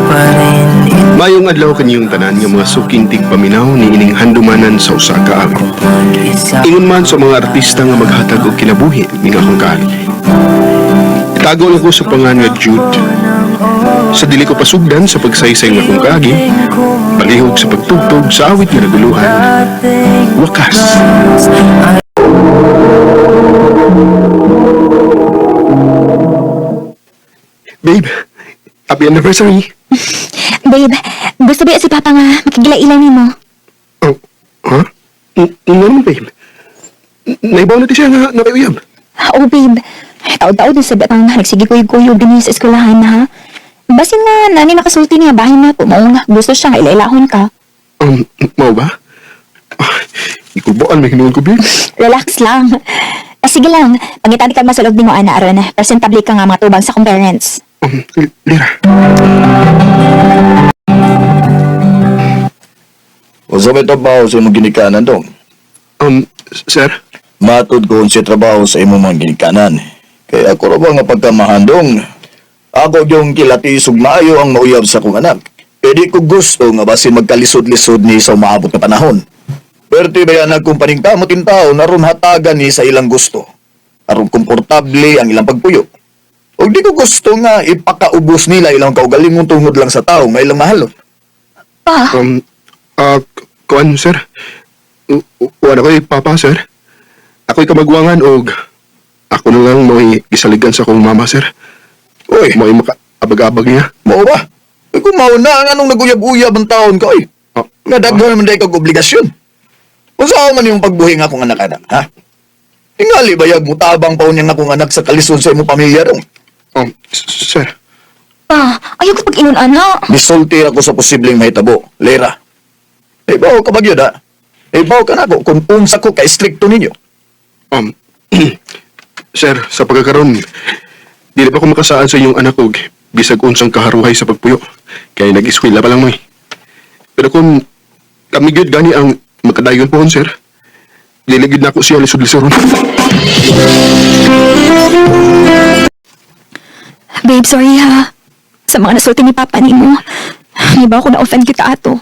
Pa rin. Mayong adlaw kaniyong tanan nga mga suking tigpaminaw ni ining handumanan sa usa ka awit. Mag-isa. Ingon man sa mga artista nga maghatag og kinabuhi ning akong kaagi. Itago lang ko sa pangan nga Jude. Sa dili ko pasugdan sa pagsaysay ng akong kaagi, palihog sa pagtugtog sa awit nga naguluhan. Wakas. Babe, happy anniversary. Babe, gusto ba si Papa nga makigila-ila nimo? Oh, ha? Nga naman, babe. Naibaw na ti siya nga nakayuyab. Oh, babe. Taod-taod na sa batang nagsige kuyog-kuyog din sa eskwelahan, ha? Basin nga, nani nakasulti niya, bahin na po. Mao nga, gusto siya nga ilailahon ka. Mao ba? Ah, ikulboan, may hinuon ko, babe. Relax lang. Eh, sige lang, pangitani ka masulog nimo ana aron presentable ka nga mga tubang sa akong parents. Lira. Unsa may trabaho sa imong ginikanan dong? Sir? Matod ko unsay trabaho sa imong mga ginikanan. Kay ako ra ba nga pagkamahandong? Ako yung kilatisog maayo ang mauyab sa akong anak. Kay di ko gusto nga basin magkalisod-lisod ni sa umaabot nga panahon. Pwerte ba yan akong paningkamot in tao na ron hatagan ni sa ilang gusto. Aron komportable ang ilang pagpuyo. Ug di ko gusto nga ipakaubos nila ilang kaugalingon tungod lang sa tao nga ilang mahalon. Pa, Um, kuan, sir? Kuan ako'y papa, sir. Ako'y kamagwangan og ako na lang mo'y gisaligan sa akong mama, sir. Uy, Mo'y makaabag-abag niya. mao ba? Uy, kung mao na, ang anong naguyab-uyab ang taon ka, oy. Oh, Nga daghan man day kag obligasyon. Unsa man yung pagbuhi nga akong anak-anak, ha? Tingali bayag mo tabang pa unyang akong anak sa kalisod sa imong pamilya dong. Sir. pa, ayaw ko pag-inon, ana. Misulti ako sa posibleng mahitabo, Lera. Ibaw ka ba gyud, ha? Ibaw ka na ako kung unsa ko ka-stricto ninyo. Um, sir, sa pagkakaroon, dili pa ko makasaan sa inyong anak og bisag unsang kaharuhay sa pagpuyo. Kay nag-eskwela pa lang moy. Pero kung kami gyud gani ang makadayon pohon, sir, dili gyud nako siya lisod-lisoron. Babe, sorry ha. Sa mga nasulti ni Papa nimo. Di ba ako na-offend kita ato?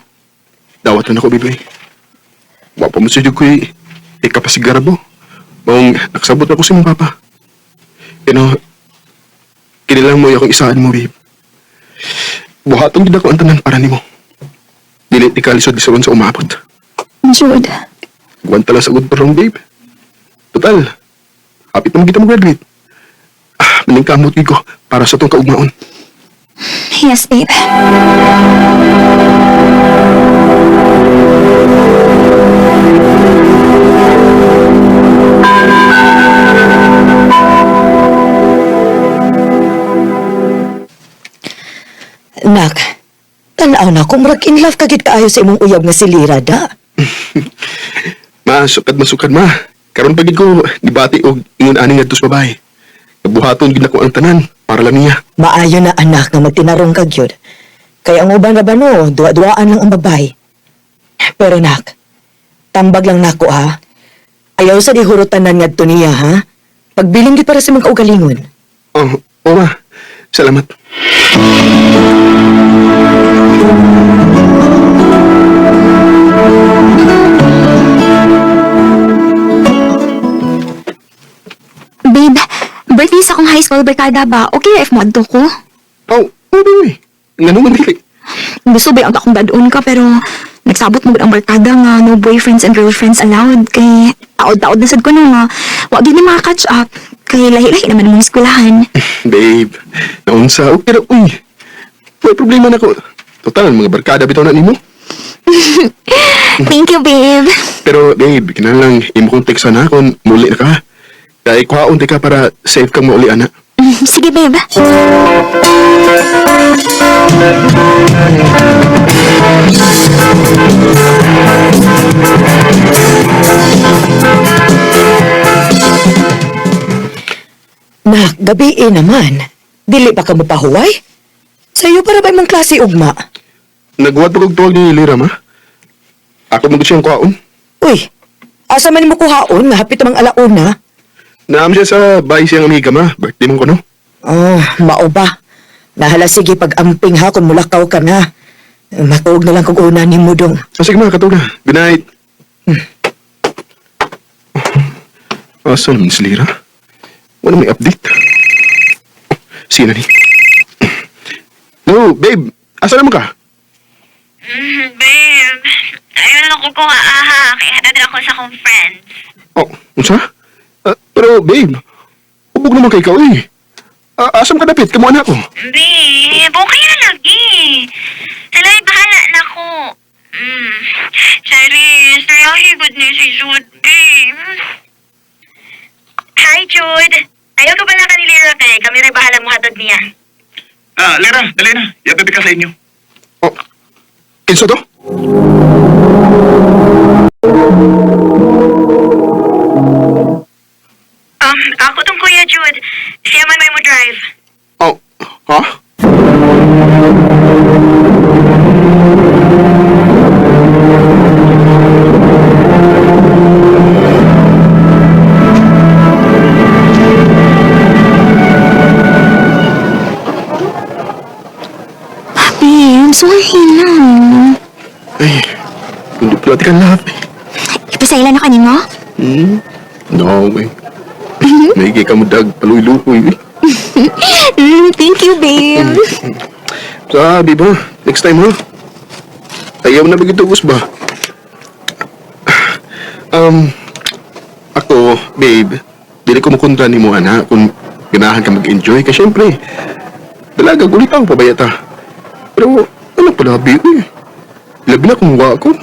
Dawat na nako, bibay. Wa pa mo sa ko'y ikapasigarbo. Maong naksabot ako sa imong papa. Pero, kinilang mo akong isaan mo, babe. Buhaton gid ako ang tanan para nimo. Dili ti kalisod-lisoron sa umabot. Jude, Guwanta lang sa good rong, babe. Total, hapit na kita mag-graduate. Ah, maningkamot gid ko para sa tong kaugmaon. Yes, babe. Nak, tanaw na kung murag in love ka gid kaayo sa imong uyab nga si Lira da. Ma, sukad masukad ma. Karon pa gid ko gibati og ingon ani ngadto sa babae. Buhaton gid nako ang tanan para lang niya. Maayo na anak nga magtinarong ka gyud. Kay ang uban ra ba no, duwa-duwaan lang ang babae. Pero nak, tambag lang nako ha. Ayaw sa dihurutanan ngadto niya ha. Pagbilin gid para sa imong kaugalingon. Oh, oh ma. Salamat. Babe, birthday sa akong high school barkada ba? Okay if mo adto ko? Oh, oh baby. Ngano man dili? Gusto ba ang akong dadun ka pero nagsabot mo gud ang barkada nga no boyfriends and girlfriends allowed kay taod-taod na sad ko no nga wa gid ni maka-catch up kay lahi-lahi naman mong eskwelahan. Babe, naunsa okay ra uy. May problema na ko. Total, mga barkada bitaw na nimo. Thank you, babe. Pero babe, kinahanglan imo kong text na kung muli na ka. Kay kuhaon ti ka para safe kang mauli ana. Sige, babe. Nak, gabi eh naman. Dili pa ka mopahuway? Sa iyo para ba imong klase ugma? Nagwad pa kog tuwag ni Lira ma. Ako man gud siyang kuhaon. Uy, asa man nimo kuhaon nga hapit mang alauna? Naam siya sa bahay siyang amiga ma. Birthday man ko no. Ah, mao ba? Nahala sige pag-amping ha kung mulakaw ka na. Matuog na lang kung una ni mo dong. Ah, sige ma, katulog na. Good night. Asa naman si Lira? Wala may update. Sino ni? No, babe. Asa naman ka? Babe, ayaw na ako kung aaha. Kaya hatad ako sa akong friends. Oh, unsa? Ah, pero babe, ubog naman kay ikaw eh. Ah, asam ka dapit? Kamuha na ako. Babe, okay na lagi. Sila ay bahala na ako. Sorry, sorry, good ni si Jude, babe. Hi, Jude. Ayaw ka pala kanilira kay kami rin bahala mo hatod niya. Ah, Lera, dali na. Yapepe ka sa inyo. Oh, kinsa to? Ako tong Kuya Jude. Siya man may mo drive. Oh, ha? Babe, sorry na. Ay, hindi pala ka lahat eh. Ipasailan na kanimo? Hmm? No, eh. May ka mo dag, paluy-lukoy eh. Thank you, babe. Sabi ba, next time ha? Ayaw na bagitugos ba? Um, ako, babe, dili ko mukontra ni mo, ana, kung ganahan ka mag-enjoy. Kasi syempre, dalaga, gulit ako pabaya ta. Pero, ano pala, babe, eh. Labi na kung wa ako.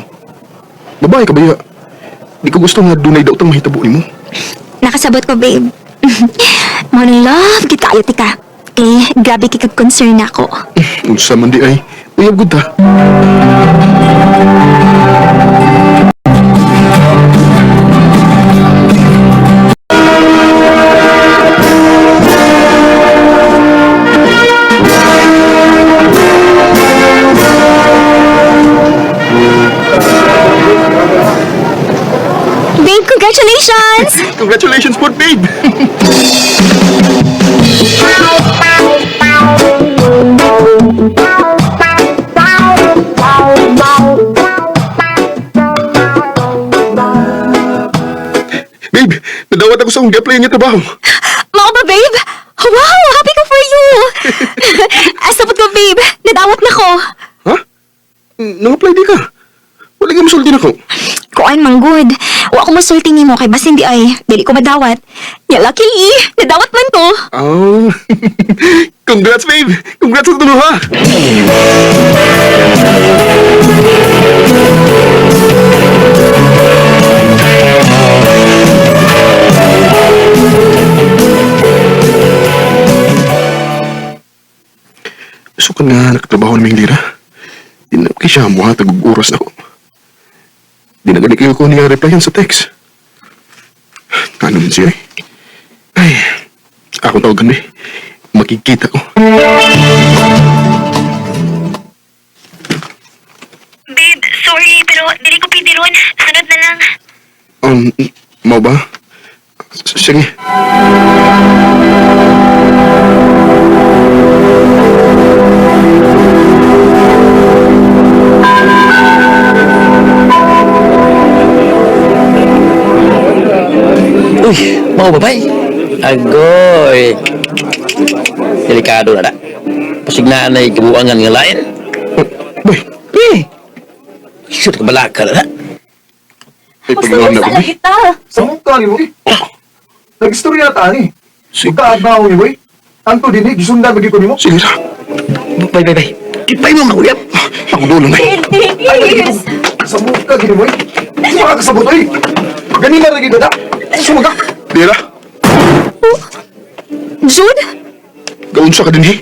Babae ka ba ya? Di ko gusto nga dunay daw tang mahitabo nimo. Nakasabot ko, babe. Mo love, kita ayo tika. Eh, grabe kay kag concern ako. Unsa man di ay, uyab gud ta. Babe, congratulations! Congratulations po, babe! Babe, nadawat ako sa akong apply nga trabaho. Mao ba, babe? Wow, happy ko for you! Asabot ko, babe. Nadawat na ko. Ha? Nang-apply di ka. Wala ka masulti na ko. Kuan man good. Wa ko masulti nimo kay basin di ay dili ko madawat. Ya luckily, nadawat man ko. Oh. Congrats, babe! Congrats sa tulo, ha? So ka nga nakatrabaho naming lira. Di na kay siya muhatag og oras na ako. Di na gani kayo ko niya replyan sa text. Ano man siya eh. Ay, ako tawagan eh. Makikita ko. Babe, sorry pero dili ko pwede ron. Sunod na lang. Mau ba? Sige. Uy, mau ba bay? Agoy. Delikado na na. Pasignaan na ikabuangan nga lain. Oh, boy, Eh, shoot ka balaka na na. ay pag-iwan na ko. eh. kita. Sa mukha ni Boy. Nag-istorya ta ni. Magkaagbaw ni Boy. Anto din eh, gisundan bagi ko nimo. Sige ra. Bay, bay, bay. Ipay mo manguyab. Ako dulo na eh. Please. Sa mukha gini Boy. Di mo kasabot oy. Ganina ra gid da. Sumaga. Lira, Jude? gaunsa ka din eh.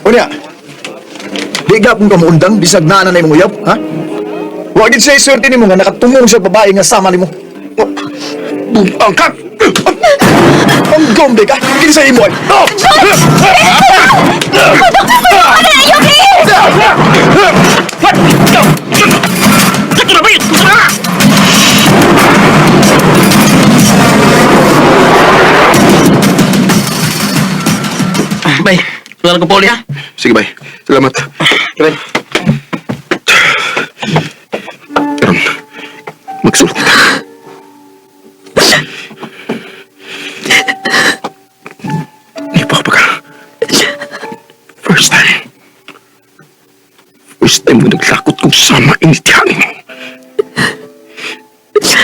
Unya, di gapon ka muundang, bisag naa na na imong uyab, ha? Wa gid siya swerte nimo nga nakatungong sa babae nga sama nimo. Ang kak! Ang gombe ka! Kinsa imo ay! Oh! Bay, sundan ko poli ha. Sige, bay. Salamat. Bay. Karon, magsulot kita. Nipa pa ka. First time. First time mo naglakot kong sama initian mo. Sa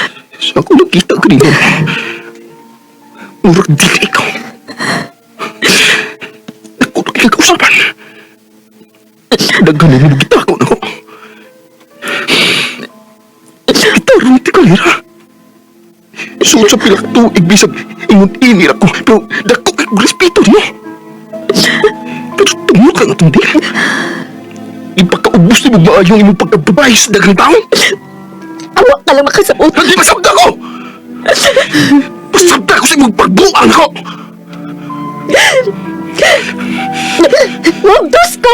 ako nakita ko nino. Murag dili ikaw. Naku, nakikausapan. Daghan mo gitako na ko. Gitarong ti kalira. Suot sa pilak tuig bisag ingon inir ako pero dako kay kong respeto niyo. Pero tungod ka nga itong dili. Ipakaubos ni mo maayo ang imong pagkababay sa daghang tao. Awa ka lang makasabot. Hindi masabda ko! Masabda ko sa imong pagbuang ko! Mabdos ko!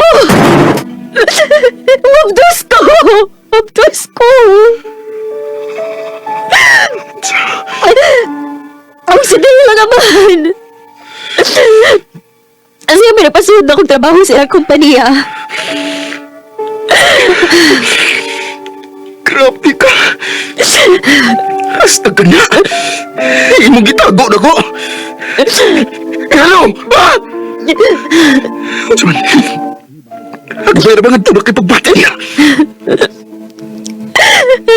Mabdos ko! Mabdos ko! Ang sinila naman! Kasi pinapasunod akong trabaho sa ilang kumpanya. Grabe ka! Hasta ka na! Imong gitago na ko! Hello! Ba! Unsa man? Agbay na ba nga tulak kay pagbati niya?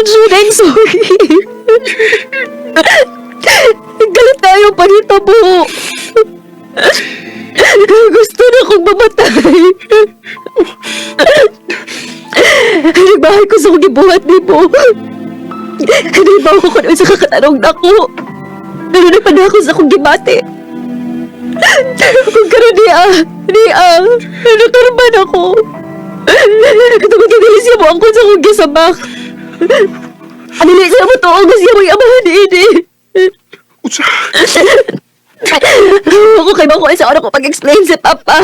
Jude, I'm sorry. Galit tayo panitabo. Gusto na akong mamatay. Nagbahay ko sa kong gibuhat ni mo. Nagbaho ko kung sa kakatanong na ko. Pero napada ako sa akong gibati. Kung karon niya, niya, naturban ako. Tungkol kay siya mo ang sa akong gisabak. Dili siya mo tuong siya mo amahan ini. Unsa? Ako kay bako sa ano ko pag-explain si Papa.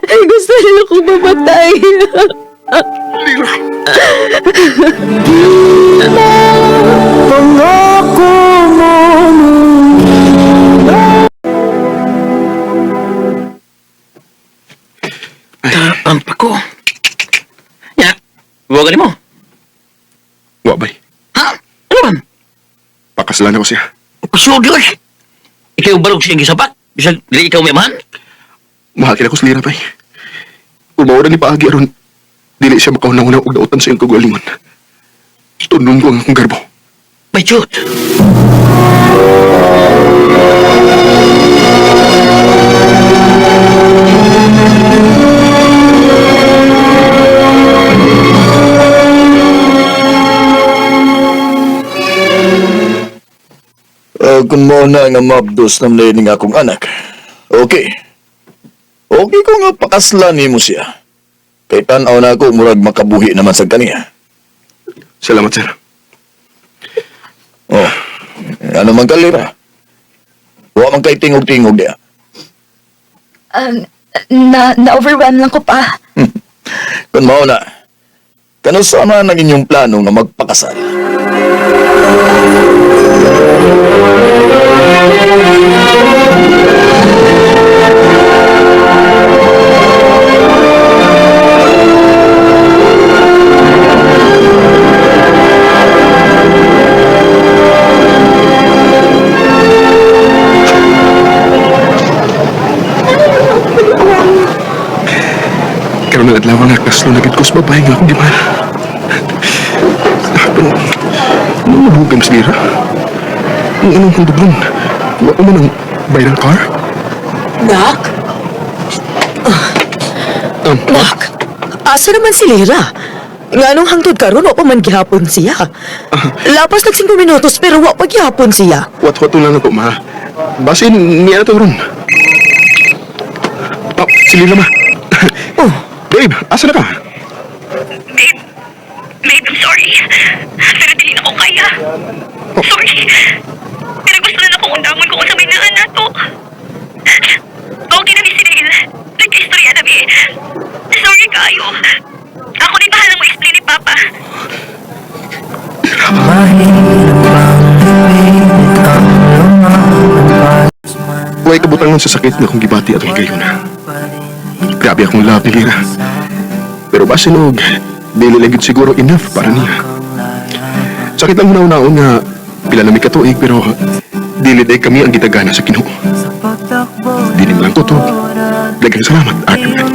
Gusto nila akong mamatay. Lira! Tapang pa ko. Ya, buwagan mo. Wa bay. Ha? Ano man? Pakasalan ako siya. Pasulod yun. Ikaw barog siyang gisapak. Bisag, dili ikaw may amahan. Mahal kina ko sa Lira, bay. Umaura ni paagi aron dili siya makauna-una og dautan sa iyong kagalingon. Tunon ko ang akong garbo. Bay, Jude. Kung mo na nga mabdos na ning akong anak. Okay. Okay ko nga pakaslan nimo siya. Kay tan-aw na ako murag makabuhi naman sa kaniya. Salamat, sir. Oh, ano man kalira? Wa man kay tingog-tingog diya. Na, na-overwhelm lang ko pa. Kung mao na, kanusa man ang inyong plano nga magpakasal? Karon ng adlaw nga kaslo na gid ko sa babae nga akong gimahal. Pero, anong mabuhog sa Lira? Ang anong handog nun? Wa ko man ang viral car? Nak? Um, Nak, asa naman si Lira? Nga nung hangtod karon wa pa man gihapon siya. Lapas nag 5 minutos pero wa pa gihapon siya. Wat-wat lang na to, ma. Basin niya na to ron. Oh, si Lila, ma. Oh. Babe, asa na ka? Babe, babe, I'm sorry. Pero dili na ko kaya. Sorry. Pero gusto na akong undangon kung sa may naan nato. Okay na ni si Dale. Nagka-istorya na, be. Sorry kayo. Ako ni bahalang mo explain ni Papa. Huwag ka kabutangan sa sakit nga akong gibati atong higayon. Grabe akong love ni Lira. Pero basin og, dili lang gyud siguro enough para niya. Sakit lang hunaw-naon nga pila na mi katuig pero dili day kami ang gitagana sa Ginoo. Dili man lang kutob. Daghang salamat, Iron Man.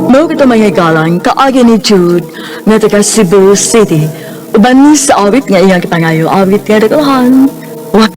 Mao kita mga higalan, kaagi ni Jude, nga taga Cebu City. Uban ni sa awit nga iyang gipangayo, awit nga daghan. Wa